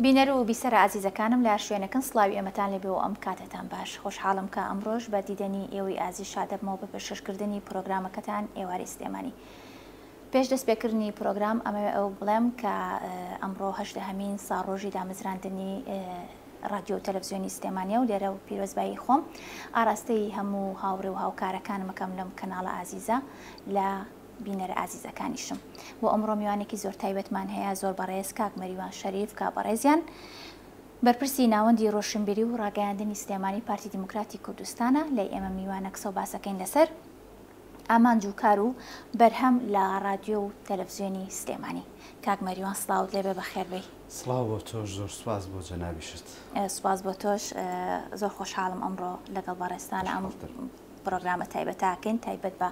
بینەر و بیسەرە ئازیزەکانم لە هەر شوێنێکن سڵاوی ئێمەتان لێبێ و ئەم کاتەتان باش. خۆشحاڵم کە ئەمڕۆش بە دیدەنی ئێوەی ئازیز شادەبمەوە بە پێشکەشکردنی پرۆگرامەکەتان ئێوارەی سلێمانی. پێش دەستپێکردنی پرۆگرام ئەمەوێ ئەوە بڵێم کە ئەمڕۆ هەژدەهەمین ساڵڕۆژی دامەزراندنی ڕادیۆ و تەلەفزیۆنی سلێمانیە و لێرە و پیرۆزبایی خۆم ئاراستەی هەموو هاوڕێ و هاوکارەکانم ئەکەم لەم کەناڵە ئازیزە لە بینەرە ئازیزەکانیشم. بۆ ئەمڕۆ میوانێکی زۆر تایبەتمان هەیە زۆر بەڕێز کاک مەریوان شەریف کە بەڕێزیان بەرپرسی ناوەندی ڕۆشنبیری و ڕاگەیاندنی سلێمانی پارتی دیموکراتی کوردستانە لای ئێمە میوانە قسە و باسەکەین لەسەر ئامانج و کار و بەرهەم لە ڕادیۆ و تەلەفزیۆنی سلێمانی. کاک مەریوان سڵاوت لێبێ بەخێربێی. سڵاو بۆ تۆش زۆر سوپاس بۆ جەنابیشت. سوپاس بۆ تۆش زۆر خۆشحاڵم ئەمڕۆ لەگەڵ بەڕێزتان ئەم پڕۆگرامە تایبەتە ئەکەین تایبەت بە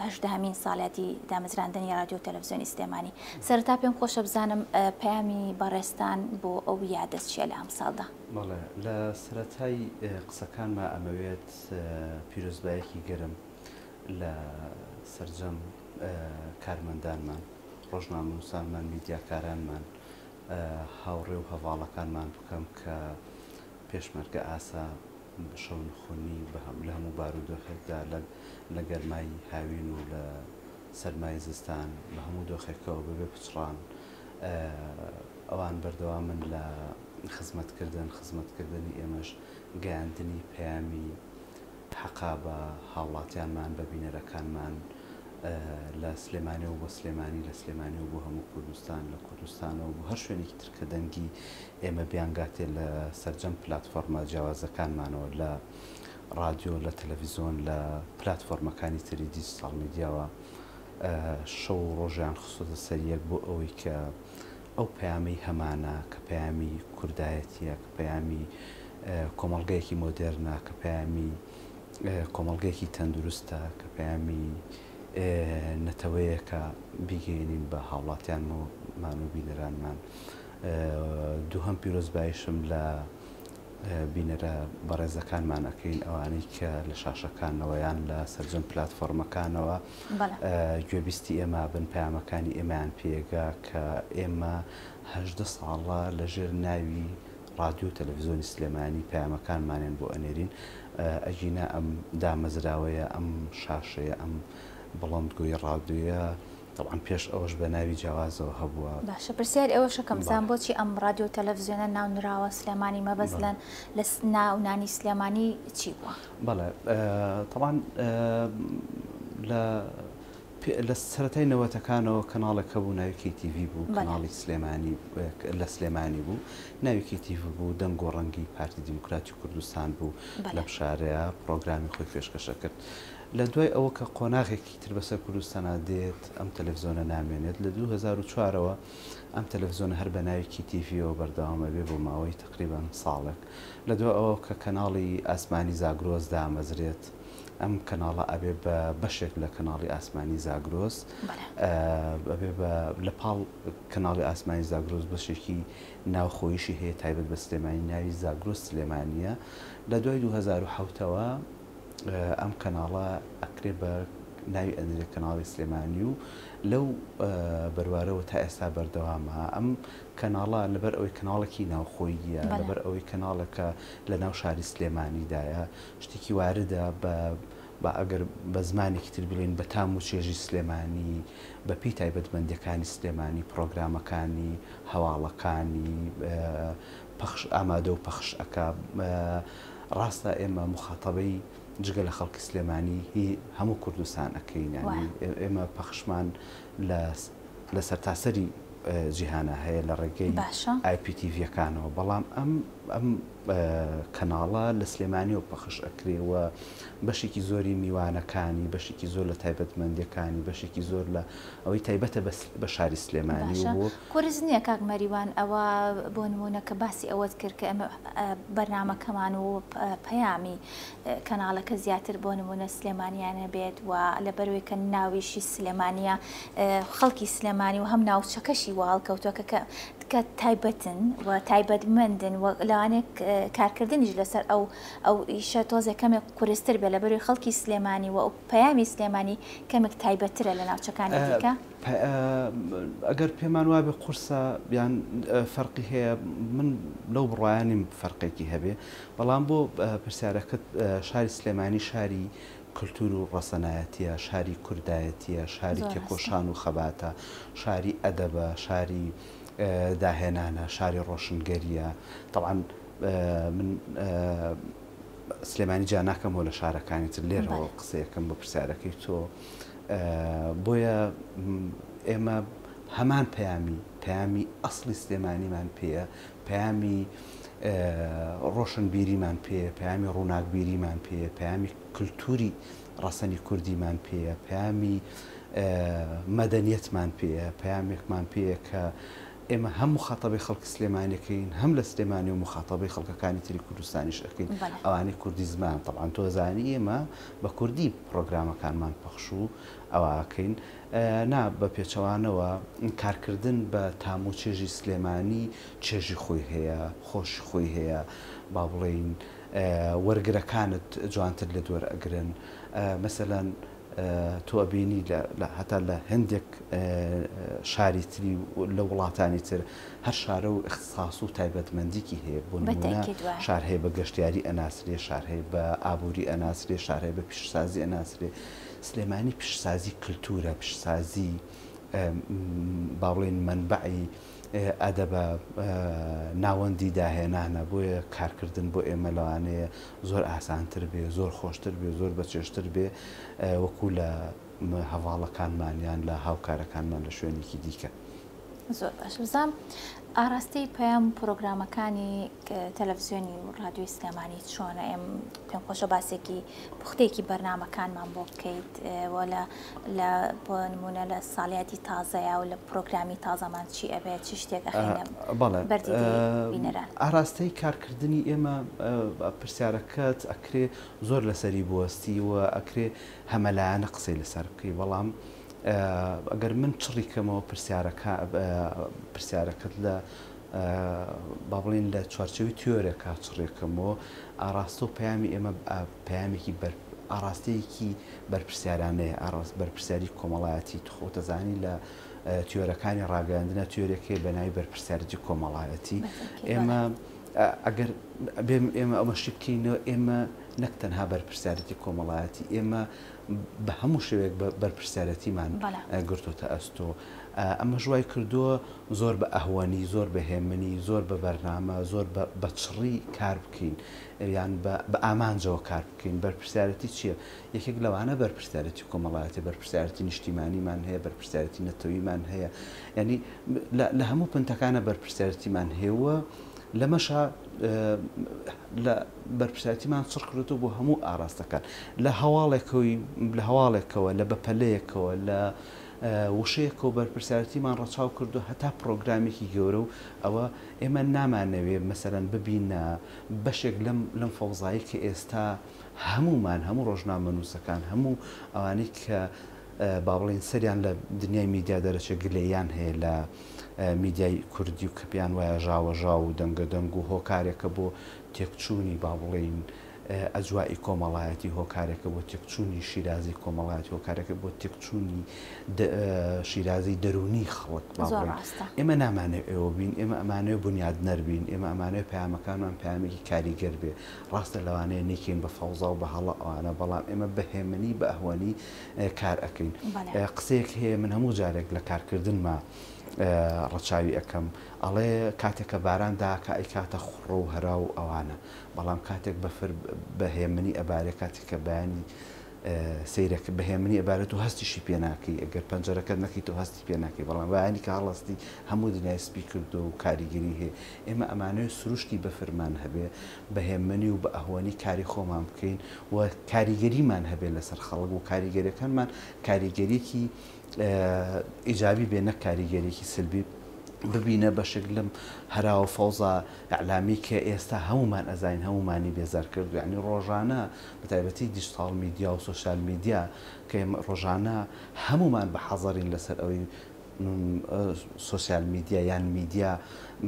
هەژدەهەمین ساڵیادی دامەزراندنی ڕادیۆ و تەلەفزیۆنی سلێمانی. سەرەتا پێم خۆشە بزانم پەیامی بەڕێزتان بۆ ئەو یادە چییە لە ئەمساڵدا؟ بەڵێ لە سەرەتای قسەکانما ئەمەوێت پیرۆزبایەکی گەرم لە سەرجەم کارمەندانمان، ڕۆژنامەنووسانمان، میدیاکارانمان، هاوڕێ و هەڤاڵەکانمان بکەم کە پێشمەرگە ئاسا شەونخونی لە هەموو بارودۆخێکدا لە گەرمای هاوین و لە سەرمای زستان بە هەموو دۆخێکەوە بەبێ پچڕان ئەوان بەردەوامن لە خزمەتکردن، خزمەتکردنی ئێمەش گەیاندنی پەیامی حەقە بە هاوڵاتیانمان، بە بینەرەکانمان لە سلێمانیەوە بۆ سلێمانی، لە سلێمانیەوە بۆ هەموو کوردستان، لە کوردستانەوە بۆ هەر شوێنێکی تر کە دەنگی ئێمە بیانگاتێ لە سەرجەم پلاتفۆرمە جیاوازەکانمانەوە لە ڕادیۆ، لە تەلەڤیزۆن، لە پلاتفۆرمەکانی تری دیجیتاڵ میدیاوە شەو و ڕۆژیان خستۆتە سەر یەک بۆ ئەوەی کە ئەو پەیامەی هەمانە کە پەیامی کوردایەتییە، کە پەیامی کۆمەڵگەیەکی مۆدێرنە، کە پەیامی کۆمەڵگەیەکی تەندروستە، کە پەیامی نەتەوەیەکە بیگەیەنین بە هاوڵاتیانمان و بینەرانمان. دووهەم پیرۆزباییشم لە بینەرە بەڕێزەکانمان ئەکەین ئەوانەی کە لە شاشەکانەوە یان لە سەرجەم پلاتفۆرمەکانەوە گوێبیستی ئێمە بن پەیامەکانی ئێمەیان پێگا کە ئێمە 18 ساڵە لەژێر ناوی ڕادیۆ و تەلەڤیزیۆنی سلێمانی پەیامەکانمانیان بۆ ئەنێرین ئەگینا ئەم دامەزراوەیە ئەم شاشەیە ئەم بڵندگۆی ڕادیۆیە تەبعەن پێش ئەوەش بە ناوی جیاوازەوە هەبووە. باشە پرسیاری ئەوەش ئەکەم بزانم بۆچی ئەم ڕادیۆ و تەلەفزیۆنە ناو نراوە سلێمانی مەبەست لە لە ناونانی سلێمانی چی بووە؟ بەڵێ تەبعەن لە لە سەرەتای نەوەتەکانەوە کەناڵێک هەبوو ناوی KTV بوو کەناڵی سلێمانی لە سلێمانی بوو ناوی KTV بوو دەنگ و ڕەنگی پارتی دیموکراتی کوردستان بوو لەم شارەیە پڕۆگرامی خۆی پێشکەش ئەکرد لە دوای ئەوە کە قۆناغێکی تر بەسەر کوردستانا دێت ئەم تەلەفزیۆنە نامێنێت، لە 2004 ەوە ئەم تەلەفزیۆنە هەر بە ناوی کی تی ڤیەوە بەردەوام ئەبێ بۆ ماوەی تەقریبەن ساڵێک. لە دوای ئەوە کە کەناڵی ئاسمانی زاگرۆس دامەزرێت ئەم کەناڵە ئەبێ بە بەشێک لە کەناڵی ئاسمانی زاگرۆس ئەبێ بە لە پاڵ کەناڵی ئاسمانی زاگرۆس بەشێکی ناوخۆیشی هەیە تایبەت بە سلێمانی ناوی زاگرۆس سلێمانییە. لە دوای 2007 ەوە ئەم کەناڵە ئەکرێ بە ناوی ئەنرێ کەناڵی سلێمانی و لەو بەروارەوە تا ئێستا بەردەوامە ئەم کەناڵە لەبەر ئەوەی کەناڵێکی ناوخۆییە لەبەر ئەوەی کەناڵێکە لە ناو شاری سلێمانیدایە شتێکی واردە بە با ئەگەر بە زمانێکی تر بڵێین بە تام و چێژی سلێمانی بە پێی تایبەتمەندیەکانی سلێمانی پڕۆگرامەکانی هەواڵەکانی پەخش ئامادە و پەخش ئەکا. ڕاستە ئێمە موخاتەبەی جگە لە خەڵکی سلێمانی هی هەموو کوردستان ئەکەین یانی ئێمە پەخشمان لە لە سەرتاسەری جیهانا هەیە لە ڕێگەی ئای پی تی ڤیەکانەوە بەڵام ئەم ئەم کەناڵە لە سلێمانیەوە پەخش ئەکرێ و بەشێکی زۆری میوانەکانی بەشێکی زۆر لە تایبەتمەندیەکانی بەشێکی زۆر لە ئەوەی تایبەتە بە شاری سلێمانی و بۆ قورس نییە کاک مەریوان ئەوە بۆ نموونە کە باسی ئەوەت کرد کە ئێمە بەرنامەکەمان و پەیامی کەناڵەکە زیاتر بۆ نموونە سلێمانیانە بێت و لەبەرەوەی کە ناویشی سلێمانیە خەڵکی سلێمانی و هەم ناوچەکەشی. وا هەڵکەوتووە کە کە کە تایبەتن و تایبەتمەندن و لەوانەیە کارکردنیش لەسەر ئەو ئەو ئیشە تۆزێک کەمێک قورستر بێ لەبەروی خەڵکی سلێمانی و ئەو پەیامی سلێمانی کەمێک تایبەتترە لە ناوچەکانی دیکە؟ ئەگەر پێمان وابێ قورسە یان فەرقی هەیە من لەو بڕوایە نیم فەرقێکی هەبێ بەڵام بۆ پرسیارەکەت شاری سلێمانی شاری کلتور و ڕەسەنایەتیە شاری کوردایەتیە شاری تێکۆشان و خەباتە شاری ئەدەبە شاری داهێنانە شاری ڕۆشنگەریە تەبعەن من سلێمانی جیا ناکەمەوە لە شارەکانی تر لێرەوە قسەیەکەم بۆ پرسیارەکەی تۆ بۆیە ئێمە هەمان پەیامی پەیامی ئەسڵی سلێمانیمان پێیە پەیامی ڕۆشنبیریمان پێیە پەیامی ڕووناکبیریمان پێیە پەیامی کلتوری ڕەسەنی کوردیمان پێیە پەیامی مەدەنیەتمان پێیە پەیامێکمان پێیە کە ئێمە هەم موخاتەبەی خەڵکی سلێمانی ئەکەین هەم لە سلێمانی و موخاتەبەی خەڵکەکانی تری کوردستانیش ئەکەین ئەوانەی کوردی زمان تەبعەن تۆ ئەزانی ئێمە بە کوردی پڕۆگرامەکانمان پەخش و ئەوە ئەکەین نا بە پێچەوانەوە کارکردن بە تام و چێژی سلێمانی چێژی خۆی هەیە خۆشی خۆی هەیە با بڵێین وەرگرەکانت جوانتر لێت وەرئەگرن مەسەلەن تۆ ئەبینی لە هەتا لە هەندێک شاری تری لە وڵاتانی تر هەر شارە و ئیختساس و تایبەتمەندیکی هەیە بۆ نمونە شار هەیە بە گەشتیاری ئەناسرێ شار هەیە بە ئابووری ئەناسرێ شار هەیە بە پیشسازی ئەناسرێ سلێمانی پیشسازی کللتورە پیشسازی با بڵێین مەنبەعی ئەدەبە ناوەندی داهێنانە، بۆیە کارکردن بۆ ئێمە لەوانەیە زۆر ئاسانتر بێ، زۆر خۆشتر بێ، زۆر بەچێژتر بێ وەکو لە هەڤاڵەکانمان یان لە هاوکارەکانمان لە شوێنێکی دیکە. زۆر باش بزانم ئاراستەی پەیام و پرۆگرامەکانی تەلەفزیۆنی و ڕادیۆی سلێمانی چۆنە؟ ئێم پێم خۆشە باسێکی پوختەیەکی بەرنامەکانمان بۆ بکەیت و لە لە بۆ نمونە لە ساڵیادی تازەیا و لە پرۆگرامی تازەمان چی ئەبێت چ شتێک ئەخەینە بەڵێ بەر دیدەی بینەران؟ ئاراستەی کارکردنی ئێمە پرسیارەکەت ئەکرێ زۆر لەسەری بوەستی و ئەکرێ هەمەلایەنە قسەی لەسەر بکەی بەڵام ئەگەر من چڕی کەمەوە پرسیارەکە پرسیارەکەت لە با بڵێین لە چوارچێوەی تیۆرێکا چڕێکەمەوە ئاراستە و پەیامی ئێمە پەیامێکی بەر ئاراستەیەکی بەرپرسیارانەیە ئاراست بەرپرسیاری کۆمەڵایەتی تو خۆت دەزانی لە تیۆرەکانی ڕاگەیاندنە تیۆرێک هەیە بە ناوی بەرپرسیارێتی کۆمەڵایەتی ئێمە ئەگەر بێم ئێمە ئەمەشی بکەینەوە ئێمە نەک تەنها بەرپرسیارێتی کۆمەڵایەتی ئێمە بە هەموو شێوەیەک بەرپرسیارێتیمان گرتۆتە ئەستۆ ئەمەش وای کردووە زۆر بە ئەهوەنی، زۆر بە هێمنی، زۆر بە بەرنامە، زۆر بە بە چڕی کار بکەین یان بە بە ئامانجەوە کار بکەین. بەرپرسیارێتی چییە؟ یەکێک لەوانە بەرپرسیارێتی کۆمەڵایەتیە، بەرپرسیارێتی نیشتیمانیمان هەیە، بەرپرسیارێتی نەتەویمان هەیە. یانی لە لە هەموو پنتەکانە بەرپرسیارێتیمان هەیە و لەمەشا لە بەرپرسیارێتیمان چڕ کردۆتەوە بۆ هەموو ئاراستەکان. لە هەواڵێکەوەی لە هەواڵێکەوە، لە بەپەلەیەکەوە، لە وشەیەکەوە بەرپرسیارێتیمان ڕەچاو کردووە هەتا پڕۆگرامێکی گەورە و ئەوە ئێمە نامانەوێ مەسەلەن ببینە بەشێک لەم لەم فەوزایەی کە ئێستا هەموومان هەموو ڕۆژنامەنووسەکان هەموو ئەوانەی کە با بڵێین سەریان لە دنیای میدیا دەرەچێ گلەییان هەیە لە میدیای کوردی و کە پێیان وایە ژاوەژاو و دەنگەدەنگ و هۆکارێکە بۆ تێکچوونی با بڵێین ئەجوائی کۆمەڵایەتی هۆکارێکە بۆ تێکچوونی شیرازەی کۆمەڵایەتی، هۆکارێکە بۆ تێکچوونی شیرازەی دەروونی خەڵک با زۆر بڵێین. ڕاستە. ئێمە نامانەوێ ئێوە بین، ئێمە ئەمانەوێ بونیادنەر بین، ئێمە ئەمانەوێ پەیامەکانمان پەیامێکی کاریگەر بێ. ڕاستە لەوانەیە نەیکەین بە فەوزا و بە هەڵە ئەوانە، بەڵام ئێمە بە هێمنی، بە ئەهوەنی کار ئەکەین. بەڵێ. قسەیەک هەیە من هەموو جارێک لە کارکردنما ڕەچاوی ئەکەم، ئەڵێ کاتێک کە باران داکا ئەیکاتە خوڕە و هەرا و ئەوانە. بەڵام کاتێک بەفر بە هێمنی ئەبارێ کاتێک کە بەیانی سەیرەک بە هێمنی ئەبارێت و هەستیشی پێ ناکەی ئەگەر پەنجەرەکەت نەکەیتەوە هەستی پێ ناکەی بەڵام بەیانی کە هەڵەستی هەموو دنیای سپی کردو و کاریگەری هەیە ئێمە ئەمانەوێت سروشتی بەفرمان هەبێ بە هێمنی و بە ئەهوەنی کاری خۆمان بکەین و کاریگەریمان هەبێ لەسەر خەڵک و کاریگەریەکانمان کاریگەریەکی ئیجابی بێ نەک کاریگەریەکی سلبی ببینە بەشێک لەم هەرا و فەوزا ئیعلامی کە ئێستا هەموومان ئەزانین هەموومانی بێزار کردوە یانی ڕۆژانە بە تایبەتی دیجتاڵ میدیا و سۆشیال میدیا کە ئێمە ڕۆژانە هەموومان بە حەزەرین لەسەر ئەوەی سۆسیال میدیا یان میدیا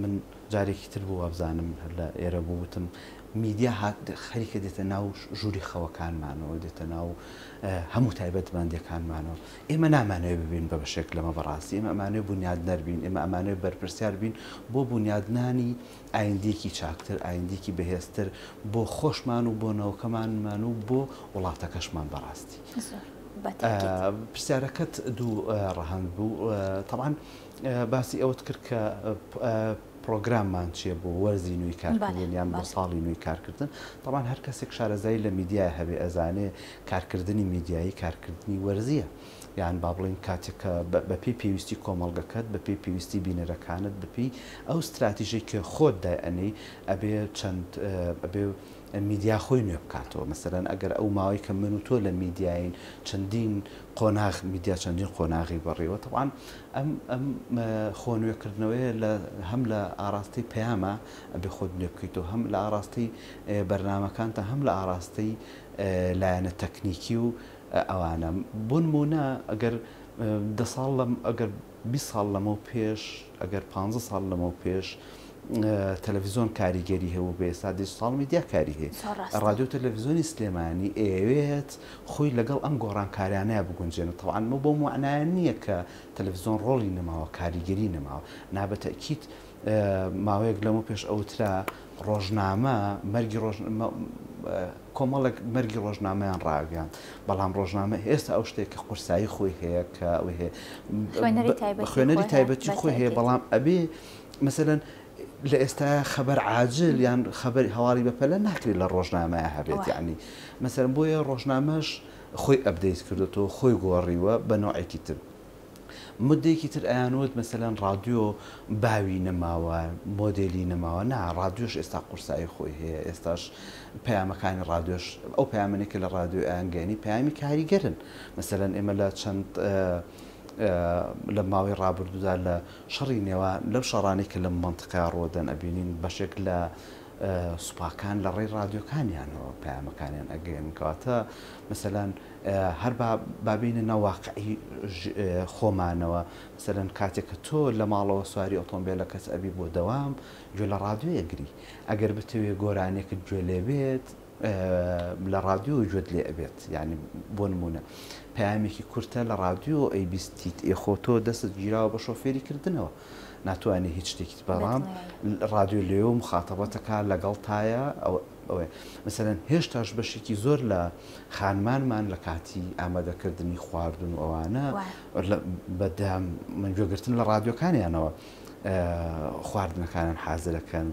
من جارێکی تر بوو وابزانم هەر لە ئێرە بوو وتم میدیا هات خەریکە دێتە ناو ژووری خەوەکانمانەوە دێتە ناو هەموو تایبەتمەندیەکانمانەوە ئێمە نامانەوێت ببین بە بەشێک لەمە بەڕاستی ئێمە ئەمانەوێت بونیادنەر بین ئێمە ئەمانەوێت بەرپرسیار بین بۆ بونیادنانی ئایندەیەکی چاکتر ئایندەیەکی بەهێزتر بۆ خۆشمان و بۆ نەوەکەمانمان و بۆ وڵاتەکەشمان بەڕاستی پرسیارەکەت دوو ڕەهەند بوو تەبعەن باسی ئەوەت کرد کە پرۆگراممان چییە بۆ وەرزی نوێی کارکردن یان بۆ ساڵی نوێی کارکردن تەبعەن هەر کەسێک شارەزایی لە میدیای هەبێ ئەزانێ کارکردنی میدیایی کارکردنی وەرزییە یان با بڵێین کاتێک کە بەپێی پێویستی کۆمەڵگەکەت بەپێی پێویستی بینەرەکانت بەپێی ئەو ستراتیژەی کە خۆت دایئەنێی ئەبێ چەند ئەبێ میدیا خۆی نوێ بکاتەوە مەسەلەن ئەگەر ئەو ماوەی کە من و تۆ لە میدیاین چەندین قۆناغ میدیا چەندین قۆناغی بەڕیوە تەبعەن ئەم ئەم خۆ نوێکردنەوەیە لە هەم لە ئاراستەی پەیامە ئەبێ خۆت نوێ بکەیتەوە هەم لە ئاراستەی بەرنامەکانتە هەم لە ئاراستەی لایەنە تەکنیکی و ئەوانە بۆ نموونە ئەگەر دە ساڵ لەم ئەگەر 20 ساڵ لەمەو پێش ئەگەر 15 ساڵ لەمەو پێش تەلەفزیۆن کاریگەری هەبوو بێ ئێستا دیجیتاڵ میدیا کاری هەیە. زۆر ڕاستە. ڕادیۆ تەلەفزیۆنی سلێمانی ئەیەوێت خۆی لەگەڵ ئەم گۆڕانکاریانەیا بگونجێنێت تەبعەن ئەمە بەو مەعنایە نییە کە تەلەفزیۆن ڕۆڵی نەماوە کاریگەری نەماوە نا بە تەئکید ماوەیەک لەمەو پێش ئەوترا ڕۆژنامە مەرگی ڕۆژ کۆمەڵێک مەرگی ڕۆژنامەیان ڕاگەیاند بەڵام ڕۆژنامە ئێستا ئەو شتێک کە قورسایی خۆی هەیە کە ئەوەی هەیە خوێنەری تایبەتی خوێنەری خۆی هەیە تایبەتی بە خۆی هەیە تەئکید. بەڵام ئەبێ مەسەلەن لە ئێستایا خەبەر عاجل یان خەبەر هەواڵی بەپەلە ناکرێت لە ڕۆژنامەیا هەبێت وایە. یەعنی مەسەلەن بۆیە ڕۆژنامەش خۆی ئەپدەیت کردۆتەوە خۆی گۆڕیوە بە نەوعێکی تر مدەیەکی تر ئەیانوت مەسەلەن ڕادیۆ باوی نەماوە مۆدێلی نەماوە نا ڕادیۆش ئێستا قورسایی خۆی هەیە ئێستاش پەیامەکانی ڕادیۆش ئەو پەیامانەی کە لە ڕادیۆ ئەیانگەیەنی پەیامی کاریگەرن مەسەلەن ئێمە لە چەند لە ماوەی ڕابردوودا لە شەڕی نێوان لەو شەڕانەی کە لەم مەنتقەیە ڕوودەن ئەبینین بەشێک لە سوپاکان لە ڕێی ڕادیۆکانیانەوە پەیامەکانیان ئەگەیەنن کەواتە مەسەلەن هەر با با بێینە ناو واقعی خۆمانەوە مەسەلەن کاتێک کە تۆ لە ماڵەوە سواری ئۆتۆمبێلەکەت ئەبی بۆ دەوام گوێ لە ڕادیۆ ئەگری ئەگەر بتەوێ گۆرانیەکت گوێ لێ بێت لە ڕادیۆ گوێت لێ ئەبێت یانی بۆ نمونە پەیامێکی کورتە لە ڕادیۆ ئەی بیستیت ئێ خۆ تۆ دەستت گیراوە بە شۆفێری کردنەوە ناتوانێ هیچ شتێکیت بەڵام ڕادیۆ لێو مخاتەبەتەکە لەگەڵ تایە ئەوەیە مەسەلەن هێشتاش بەشێکی زۆر لە خانمانمان لە کاتی ئامادەکردنی خواردن و ئەوانە بەدەم من گوێگرتن لە ڕادیۆکانیانەوە خواردنەکانیان حازرەکەن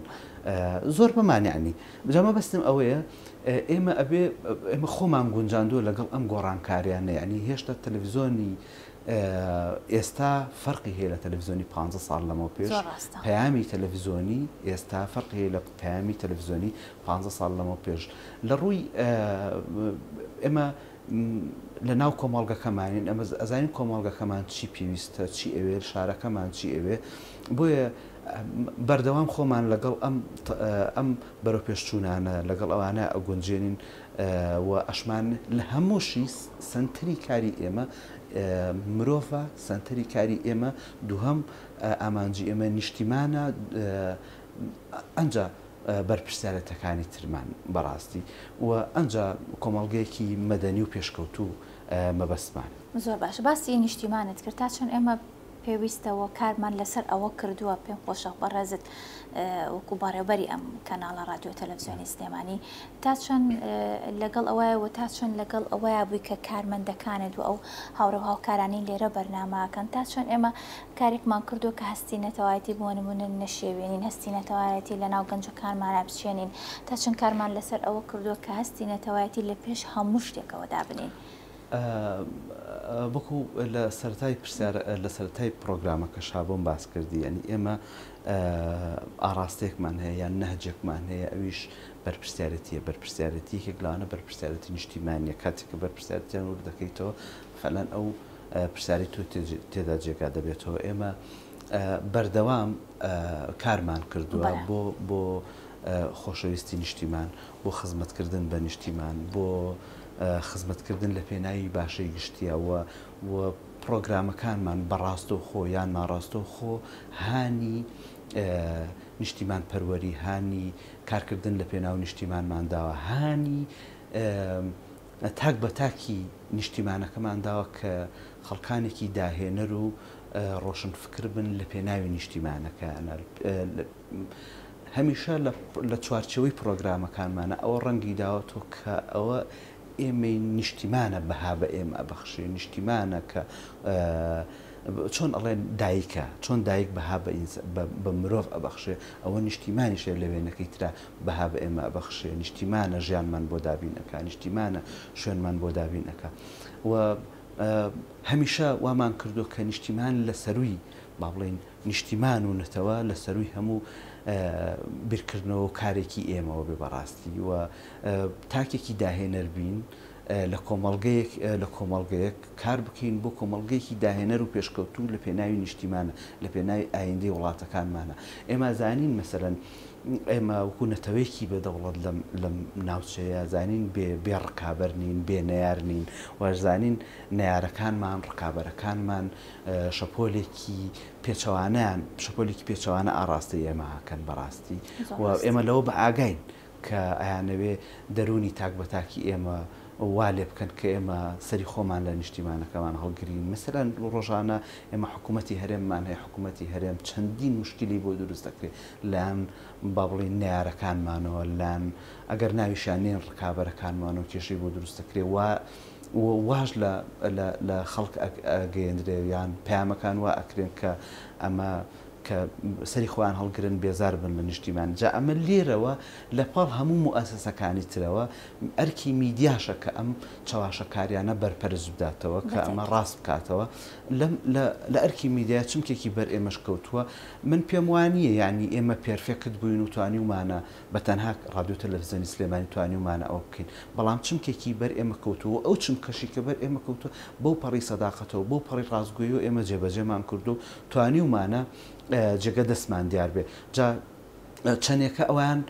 زۆر بەمان یعنی جا مەبەستم ئەوەیە ئێمە ئەبێ ئێمە خۆمان گونجاندووە لەگەڵ ئەم گۆڕانکاریانە یعنی هێشتا تەلەڤیزۆنی ئێستا فەرقی هەیە لە تەلەڤیزۆنی پ ساڵ لەمەو پێش پەیامی تەلەڤیزۆنی ئێستا فەرقی هەیە لە پەیامی تەلەڤیزۆنی پ ساڵ لەمەو پێش لە ڕووی ئێمە لە ناو کۆمەڵگەکەمانین ئەمە ئەزانین کۆمەڵگەکەمان چی پێویستە چی ئەوێ شارەکەمان چی ئەوێ بۆیە بەردەوام خۆمان لەگەڵ ئەم ئەم بەرەوپێشچوونانە لەگەڵ ئەوانە ئەگونجێنین و ئەشمان لە هەمووشی سەنتەری کاری ئێمە مرۆڤە سەنتەری کاری ئێمە دووهەم ئامانجی ئێمە نیشتیمانە ئەنجا بەرپرسیارێتەکانی ترمان بەڕاستی و ئەنجا کۆمەڵگەیەکی مەدەنی و پێشکەوتوو مەبەستمانە. زۆر باشە باسی نیشتیمانت کرد تا چەند ئێمە پێویستە و کارمان لەسەر ئەوە کردووە، پێم خۆشە بەڕێزت وەکو بەڕێوبەری ئەم کەناڵە ڕادیۆ تەلەفزیۆنی سلێمانی تا چەند لەگەڵ ئەوەیە و تا چەند لەگەڵ ئەوەیە بووی کە کارمەندەکانت و ئەو هاوڕێ و هاوکارانی لێرە بەرنامەکەن تا چەند ئێمە کارێکمان کردووە کە هەستی نەتەوایەتی بۆ نمونە نەشێوێنین هەستی نەتەوایەتی لە ناو گەنجەکانمانە بچێنین تا چەند کارمان لەسەر ئەوە کردووە کە هەستی نەتەوایەتی لە پێش هەموو شتێکەوە دابنین. وەکو لە سەرەتای پرسیار لە سەرەتای پرۆگرامەکەشا بۆم باس کردی یانی ئێمە ئاڕاستەیەکمان هەیە یان نەهجێکمان هەیە ئەویش بەرپرسیارەتیە بەرپرسیارەتی یەکێک لەوانە بەرپرسیارەتی نیشتیمانیە کاتێک کە بەرپرسیارەتیان ورد دەکەیتەوە فعلەن ئەو پرسیاری تۆ تێدا جێگا دەبێتەوە ئێمە بەردەوام کارمان کردووە بۆ بۆ خۆشەویستی نیشتیمان بۆ خزمەتکردن بە نیشتیمان بۆ خزمەتکردن لە پێناوی باشەی گشتیە و و پڕۆگرامەکانمان بە ڕاستەوخۆ یان ناڕاستەوخۆ هانی نیشتیمانپەروەری، هانی کارکردن لە پێناو نیشتیمانمان داوە، هانی تاک بە تاکی نیشتیمانەکەمان داوە کە خەڵکانێکی داهێنەر و ڕۆشنفکر بن لە پێناوی نیشتیمانەکەیانا. هەمیشە لە چوارچێوەی پڕۆگرامەکانمانا ئەوە ڕەنگی داوەتەوە کە ئەوە ئێمەی نیشتیمانە بەها بە ئێمە ئەبەخشێ، نیشتیمانە کە چۆن ئەڵێن دایکە، چۆن دایک بەها بە مرۆڤ ئەبەخشێ، ئەوە نیشتیمانیشە لە وێنەکەی ترا بەها بە ئێمە ئەبەخشێ، نیشتیمانە ژیانمان بۆ دابین ئەکا، نیشتیمانە شوێنمان بۆ دابین ئەکا و هەمیشە وامان کردووە کە نیشتیمان لە سەرووی با بڵێین نیشتیمان و نەتەوە لە سەرووی هەموو بیرکردنەوە و کارێکی ئێمەوە بێ بەڕاستی و تاکێکی داهێنەر بین لە کۆمەڵگەیەک لە کۆمەڵگەیەک کار بکەین بۆ کۆمەڵگەیەکی داهێنەر و پێشکەوتوو لە پێناوی نیشتیمانە لە پێناوی ئایندەی وڵاتەکانمانە ئێمە زانین مەسەلەن ئێمە وەکو نەتەوەیەکی بێ دەوڵەت لەم لەم ناوچەیە زانین بێ بێ ڕکابەر نین بێ نەیار نین واش زانین نەیارەکانمان ڕکابەرەکانمان شەپۆلێکی پێچەوانەیان شەپۆلێکی پێچەوانە ئاڕاستەی ئێمە ئەکەن بەڕاستی و ئێمە لەوە بە ئاگاین کە ئەیانەوێ دەروونی تاک بە تاکی ئێمە وا لێ بکەن کە ئێمە سەری خۆمان لە نیشتیمانەکەمان هەڵگرین مەسەلەن ڕۆژانە ئێمە حکوومەتی هەرێممان هەیە حکوومەتی هەرێم چەندین مشکلی بۆ دروست دەکرێت لایەن با بڵێین نەیارەکانمانەوە لایەن ئەگەر ناویشیان نێن ڕکابەرەکانمانەوە کێشەی بۆ دروست دەکرێت وا واش لە لە خەڵک ئەگەیەندرێ یان پەیامەکان وا ئەکرێن کە ئەمە کە سەری خۆیان هەڵگرن بێزار بن لە نیشتیمان جا ئەمە لێرەوە لە پاڵ هەموو موئەسەسەکانی ترەوە ئەرکی میدیاشە کە ئەم چەواشەکاریانە بەرپەرچ بداتەوە کە ئەمە ڕاست بکاتەوە لەم لە لە ئەرکی میدیا چمکێکی بەر ئێمەش کەوتووە من پێم وانییە یانی ئێمە perfect بووین و توانیومانە بە تەنها ڕادیۆ تەلەفزیۆنی سلێمانی توانیومانە ئەوە بکەین، بەڵام چمکێکی بەر ئێمە کەوتووە و ئەو چمکەشی کە بەر ئێمە کەوتووە بەو پەڕی سەداقەتەوە، بەو پەڕی ڕاستگۆییەوە ئێمە جێبەجێمان کردووە و توانیومانە جێگە دەستمان دیار بێ. جا چەندێکە ئەوان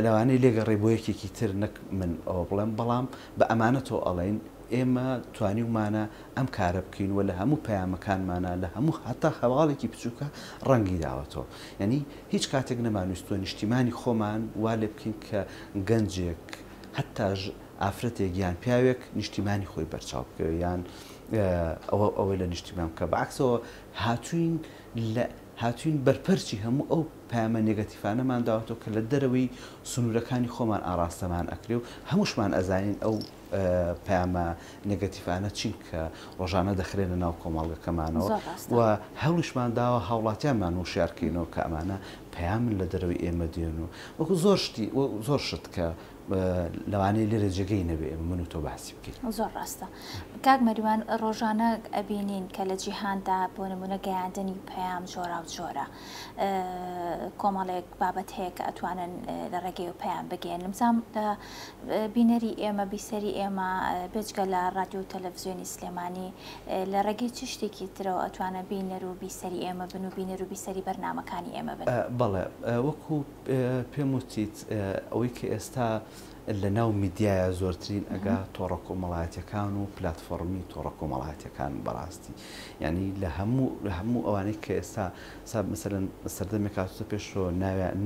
لەوانەیە لێگەڕێ بۆ یەکێکی تر نەک من ئەوە بڵێم، بەڵام بە ئەمانەتەوە ئەڵێین ئێمە توانیومانە ئەم کارە بکەین و لە هەموو پەیامەکانمانا لە هەموو هەتا هەواڵێکی بچووکە ڕەنگی داوەتەوە. یانی هیچ کاتێک نەمانویستووە نیشتیمانی خۆمان وا لێ بکەین کە گەنجێک هەتا ئافرەتێک یان پیاوێک نیشتیمانی خۆی بەرچاو بکەوێت یان ئەوە ئەوەی لە نیشتیمان بکە بەعکسەوە هاتوین لە هاتوین بەرپەرچی هەموو ئەو پەیامە نێگەتیفانەمان داوەتەوە کە لە دەرەوەی سنوورەکانی خۆمان ئاڕاستەمان ئەکرێ و هەمووشمان ئەزانین ئەو پەیامە نێگەتیفانە چین کە ڕۆژانە دەخرێنە ناو کۆمەڵگەکەمانەوە و هەوڵیشمان داوە هاوڵاتیانمان وشیار کەینەوە کە ئەمانە پەیامن لە دەرەوەی ئێمە دێن و وەکو زۆر شتی زۆر شت کە لەوانەیە لێرە جێگەی نەبێ ئێمە من و تۆ باسی بکەین. زۆر ڕاستە کاک مەریوان ڕۆژانە ئەبینین کە لە جیهاندا بۆ نمونە گەیاندنی پەیام جۆراوجۆرە کۆمەڵێک بابەت هەیە کە ئەتوانن لە ڕێگەی و پەیام بگەیەنن بزانم بینەری ئێمە بیسەری ئێمە بێجگە لە ڕادیۆ و تەلەڤزیۆنی سلێمانی لە ڕێگەی چ شتێکی ترەوە ئەتوانە بینەر و بیسەری ئێمە بن و بینەر و بیسەری بەرنامەکانی ئێمە بن؟ بەڵێ وەکو پێم وتیت ئەوەی کە ئێستا لە ناو میدیایە زۆرترین ئەگا تۆڕە کۆمەڵایەتیەکان و پلاتفۆڕمی تۆڕە کۆمەڵایەتیەکان بەڕاستی یعنی لە هەموو لە هەموو ئەوانەی کە ئێستا سا مەسەلەن سەردەمێک هاتووتە پێشەوە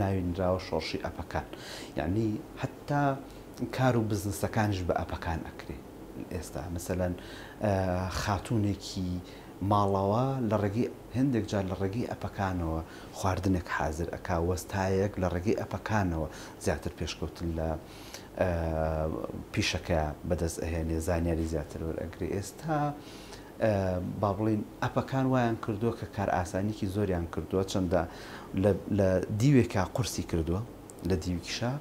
ناوی نراوە شۆڕشی ئەپەکان یعنی هەتا کار و بزنسەکانیش بە ئەپەکان ئەکرێ ئێستا مەسەلەن خاتوونێکی ماڵەوە لە ڕێگەی هێندێک جار لە ڕێگەی ئەپەکانەوە خواردنێک حازر ئەکا وەستایەک لە ڕێگەی ئەپەکانەوە زیاتر پێشکەوتن لە پیشەکەیا بەدەست ئەهێنێ زانیاری زیاتر وەرئەگرێ ئێستا با بڵێین ئەپەکان وایان کردووە کە کارئاسانیکی زۆریان کردووە چەندە لە دیوێکا قورسی کردووە لە دیویکشا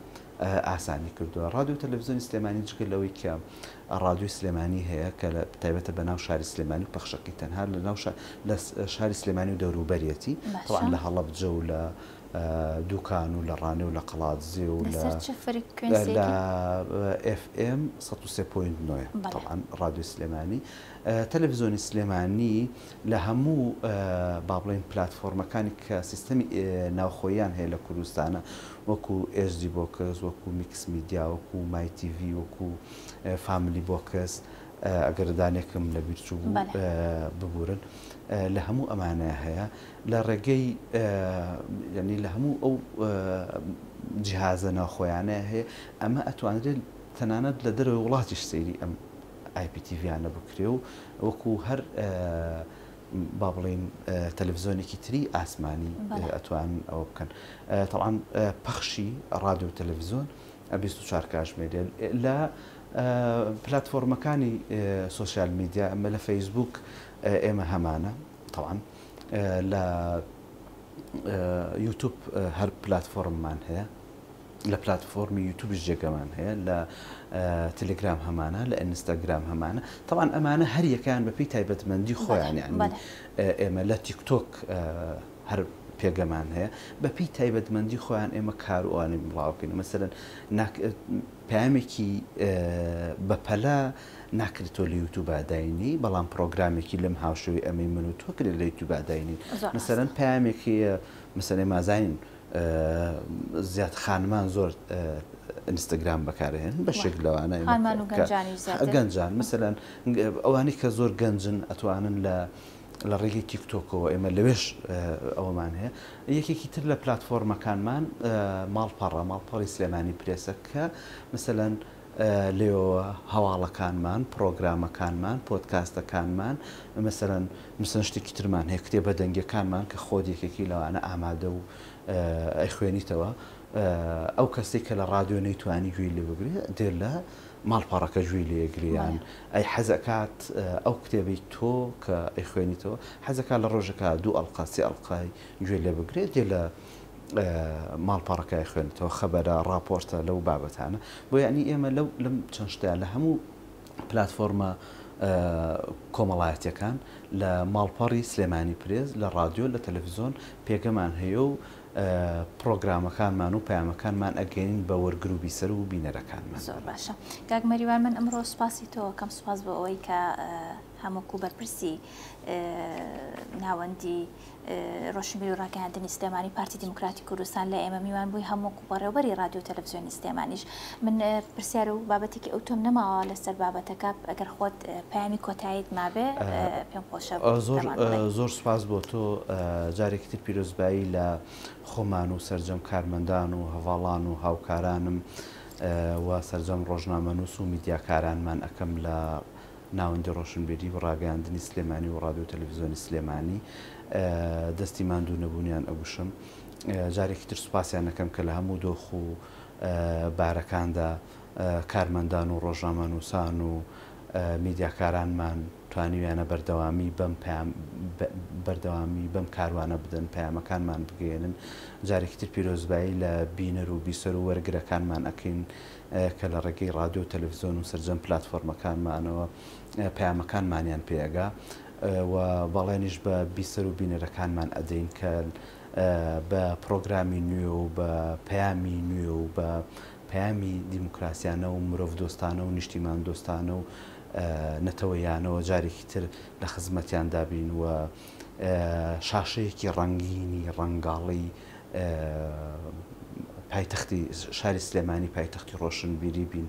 ئاسانی کردووە ڕادیۆ تەلەڤزیۆنی سلێمانی جگە لەوەی کە ڕادیۆی سلێمانی هەیە کە لە تایبەتە بە ناو شاری سلێمانی و پەخشەکەی تەنها لە ناو لە شاری سلێمانی و دەوروبەرێتی طبعا لە هەڵەبجە و لە دوکان و لە ڕانێ و لە قەڵادزێ و لە لە FM 103.9 طبعا ڕادیۆی سلێمانی تەلەڤزیۆنی سلێمانی لە هەموو با بڵێین پلاتفۆرمەکانی کە سیستەمی ناوخۆییان هەیە لە کوردستانە وەکو HD Box، وەکو میکس میدیا، وەکو مای تیڤی، وەکو فاملی بۆکس. ئەگەر دانێکم لە بیر چوو بوو ببورن لە هەموو ئەمانە هەیە لە ڕێگەی یعنی لە هەموو ئەو جیهازە ناوخۆیانە هەیە ئەمە ئەتوانرێت تەنانەت لە دەرەوەی وڵاتیش سەیری ئەم IPTV یانە بکرێ و وەکو هەر با بڵێین تەلەفزیۆنێکی تری ئاسمانی ئەتوانن ئەوە بکەن تەڵان پەخشی ڕادیۆ و تەلەفزیۆن 24 کاژمێریە لە پلاتفۆرمەکانی سۆسیال میدیا ئەمە لە فەیسبوک ئێمە هەمانە تەوان لە یوتوب هەر پلاتفۆرممان هەیە لە پلاتفۆرمی یوتوبیش جێگەمان هەیە، لە تەلەگرام هەمانە، لە ئینستاگرام هەمانە. تەبعەن ئەمانە هەر یەکەیان بەپێی تایبەتمەندی خۆیان یانی ئێمە لە تیکتۆک هەر پێگەمان هەیە بەپێی تایبەتمەندی خۆیان ئێمە کار و ئەوانەی بڵاوکەین مەسەلەن پەیامێکی بەپەلە ناکرێت تۆ لە یوتوبا داینی بەڵام پرۆگرامێکی لەم هاوشێوەی ئەمەی من و تۆ کرێت لە یوتوبا داینین مەسەلەن پەیامێکی مەسەلەن ئێمە ئەزانین زیاد خانمان زۆر ئینستاگرام بەکارهێن بەشێک لەوانە خانمان و گەنجانیش زیاتر گەنجان مثلەن ئەوانەی کە زۆر گەنجن ئەتوانن لە لە ڕێگەی تیکتۆکەوە ئێمە لەوێش ئەوەمان هەیە یەکێکی تر لە پلتفۆرمەکانمان ماڵپەڕە ماڵپەڕی سلێمانی پرێسە کە مثلەن لێوەوە هەواڵەکانمان، پڕۆگرامەکانمان، پۆدکاستەکانمان، مەسەلەن مەسەلەن شتێکی ترمان هەیە کتێبە دەنگیەکانمان کە خۆت یەکێکی لەوانە ئامادە و ئەیخوێنیتەوە، ئەو کەسەی کە لە ڕادیۆ نەیتوانی گوێی لێ بگرێ دێ لە ماڵپەڕەکە گوێی لێ ئەگرێ یان ئەی حەزئەکات ئەو کتێبەی تۆ کە ئەیخوێنیتەوە حەزەکات لە ڕۆژێکا دوو ئەڵقە سێ ئەڵقەی گوێ لێ بگرێ دێ لە ماڵپەڕەکە ئەخوێنێتەوە، خەبەرە، ڕاپۆرتە لەو بابەتانە. بۆ یەعنی ئێمە لەو لەم چەند شتە لە هەموو پلاتفۆرمە کۆمەڵایەتیەکان لە ماڵپەڕی سلێمانی پرێس، لە ڕادیۆ، لە تەلەفزیۆن پێگەمان هەیە و پڕۆگرامەکانمان و پەیامەکانمان ئەگەیەنین بە وەرگر و بیسەر و بینەرەکانمان. زۆر باشە کاک مەریوان من ئەمڕۆ سوپاسی تۆ ئەکەم سوپاس بۆ ئەوەی کە هەم وەکو بەرپرسی ناوەندی ڕۆشنبیری و ڕاگەیاندنی سلێمانی پارتی دیموکراتی کوردستان لە ئێمە میوان بووی هەم وەکو بەڕێوبەری ڕادیۆ و تەلەفزیۆنی سلێمانیش من پرسیار و بابەتێکی ئەوتۆم نەماوە لەسەر بابەتەکە ئەگەر خۆت پەیامی کۆتاییت مابێ پێم خۆشە زۆر زۆر سوپاس بۆ تۆ جارێکی تر پیرۆزبایی لە خۆمان و سەرجەم کارمەندان و هەڤاڵان و هاوکارانم و سەرجەم ڕۆژنامەنووس و میدیاکارانمان ئەکەم لە ناوەندی ڕۆشنبیری و ڕاگەیاندنی سلێمانی و ڕادیۆ و تەلەفزیۆنی سلێمانی دەستی ماندوو نەبوونیان ئەگوشم. جارێکی تر سوپاسیان ئەکەم کە لە هەموو دۆخ و بارەکاندا کارمەندان و ڕۆژنامەنووسان و میدیاکارانمان توانیویانە بەردەوامی بەم پەیام بەردەوامی بەم کاروانە بدەن، پەیامەکانمان بگەیەنن. جارێکی تر پیرۆزبایی لە بینەر و بیسەر و وەرگرەکانمان ئەکەین. کە لە ڕێگەی ڕادیۆ و تەلەفزیۆن و سەرجەم پلاتفۆرمەکانمانەوە پەیامەکانمانیان پێ ئەگا و بەڵێنیش بە بیسەر و بینەرەکانمان ئەدەین کە بە پڕۆگرامی نوێ و بە پەیامی نوێ و بە پەیامی دیموکراسیانە و مرۆڤدۆستانە و نیشتیماندۆستانە و نەتەوەیانەوە جارێکی تر لە خزمەتیاندا بین و شاشەیەکی ڕەنگینی ڕەنگاڵی پایتەختی شاری سلێمانی پایتەختی ڕۆشنبیری بین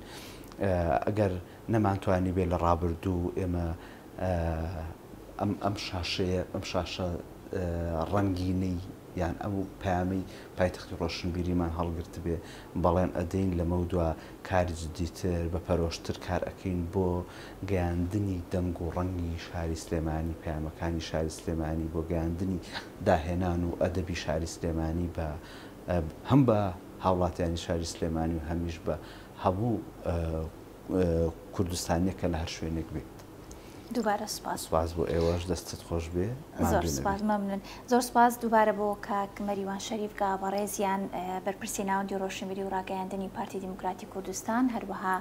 ئەگەر نەمانتوانی بێ لە ڕابردوو ئێمە ئەم ئەم شاشەیە ئەم شاشە ڕەنگینەی یان ئەو پەیامەی پایتەختی ڕۆشنبیریمان هەڵگرتبێ بەڵێن ئەدەین لەمەودوا کاری جدیتر بە پەرۆشتر کار ئەکەین بۆ گەیاندنی دەنگ و ڕەنگی شاری سلێمانی، پەیامەکانی شاری سلێمانی، بۆ گەیاندنی داهێنان و ئەدەبی شاری سلێمانی بە هەم بە هاوڵاتیانی شاری سلێمانی و هەمیش بە هەموو کوردستانیەک کە لە هەر شوێنێک بێت. دووبارە سوپاس. سوپاس بۆ ئێوەش دەستت خۆش بێ زۆر سوپاس مەمنون زۆر سوپاس دووبارە بۆ کاک مەریوان شەریف گا بەڕێزیان بەرپرسی ناوەندی ڕۆشنبیری و ڕاگەیاندنی پارتی دیموکراتی کوردستان هەروەها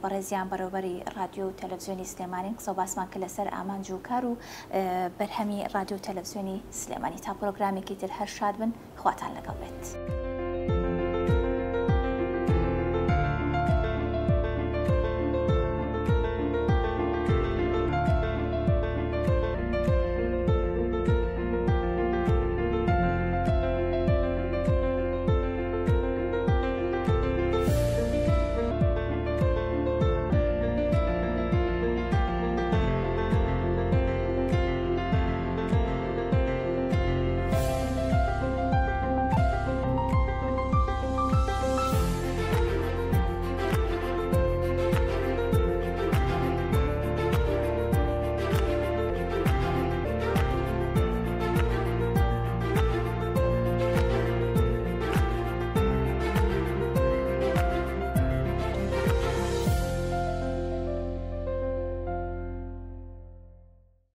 بەڕێزیان بەڕێوبەری ڕادیۆ و تەلەفزیۆنی سلێمانین قسە و باسمان کرد لەسەر ئامانج و کار و بەرهەمی ڕادیۆ و تەلەفزیۆنی سلێمانی تا پرۆگرامێکی تر هەر شاد بن خواتان لەگەڵ بێت.